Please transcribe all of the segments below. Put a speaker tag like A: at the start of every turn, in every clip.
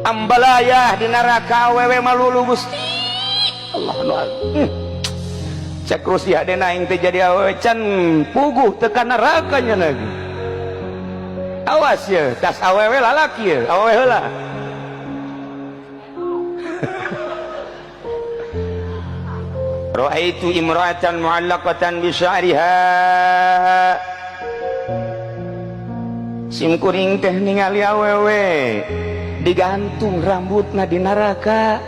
A: Ambalayah di neraka awewe malulu Gusti Allah nu agung. Cek Rusia dena aing teh jadi awewe can puguh tekan nerakanya lagi. Awas ya, tas awewe lalaki ya, awewe heula. Ra'aitu imra'atan mu'allaqatan bi sya'riha. Sim kuring teh ningali awewe digantung rambutna di neraka.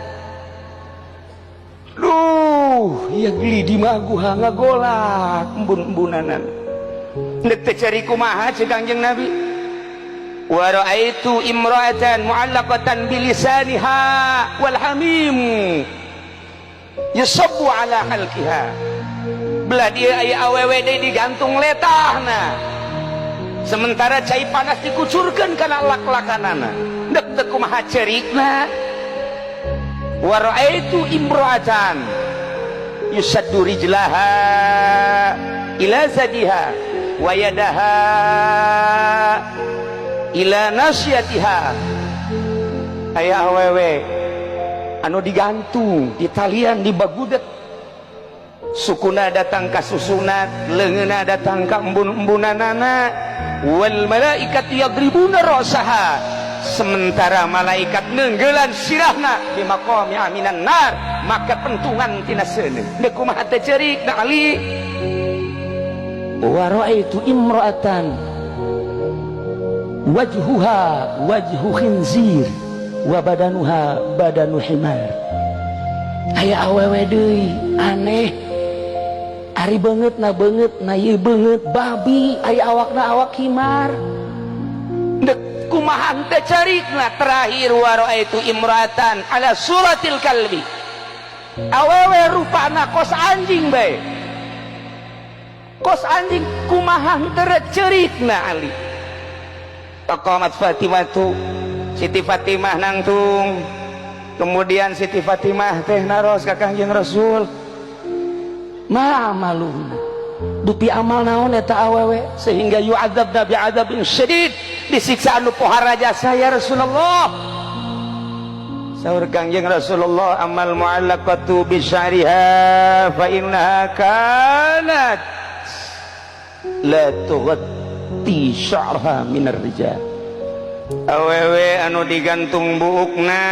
A: Duh, ya geli di maguha ngagolak embun-embunanan. Deuk teh cari kumaha cek Kangjeng Nabi. Wa ra'aitu imra'atan mu'allaqatan bilisaniha wal hamim yusabbu ala halqiha. Belah dia aya awewe deui digantung letahna. Sementara cai panas dikucurkeun kana lak-lakanana. Deuk teu kumaha cerikna. Wa ra'aitu imra'atan yusaddu rijlaha ila zadiha wa yadaha ila nasyatiha. Aya awewe anu digantung di talian di bagudet, sukuna datang ka susunat, leungeunna datang ka embun-embunanana. Wal malaikat yadribuna ra'saha, sementara malaikat neunggelan sirahna di maqami aminan nar, maka pentungan tina seuneu. Deuk kumaha teh ceurik na Ali. Wa ra'aitu imra'atan wajhuha wajhu khinzir wa badanuha badanu himar. Aya awewe deui aneh, ari beungeut na beungeut na ieu beungeut babi, aya awakna awak himar. Deuk kumaha teh carikna. Terakhir wa ra'aitu imra'atan ala suratil kalbi, awewe rupana kos anjing bae, kos anjing, kumaha teu cerikna Ali. Faqamat Fatimatu, Siti Fatimah nangtung. Kemudian Siti Fatimah teh naros ka Kangjeng Rasul, ma amaluhuna, dupi amal naon eta awewe sehingga yu'adzabna bi'adzabin syadid, disiksa anu pohara jasa ya Rasulullah. Saur Kangjeng Rasulullah, amal mu'allaqatu bi sya'riha fa innaha kanat la tughatti sya'raha minar rijal. Awewe anu digantung buukna,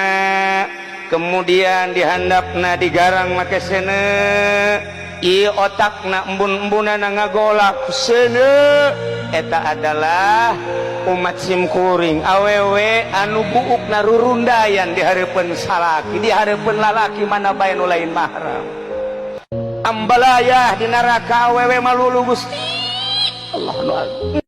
A: kemudian dihandapna digarang make seuneu, ieu otakna embun-embunana ngagolak seuneu, eta adalah umat simkuring. Awewe anu buukna rurundayan di hareupeun salaki, di hareupeun lalaki mana bae nu lain mahram. Ambalayah di neraka awewe malulu Gusti Allah nu agung.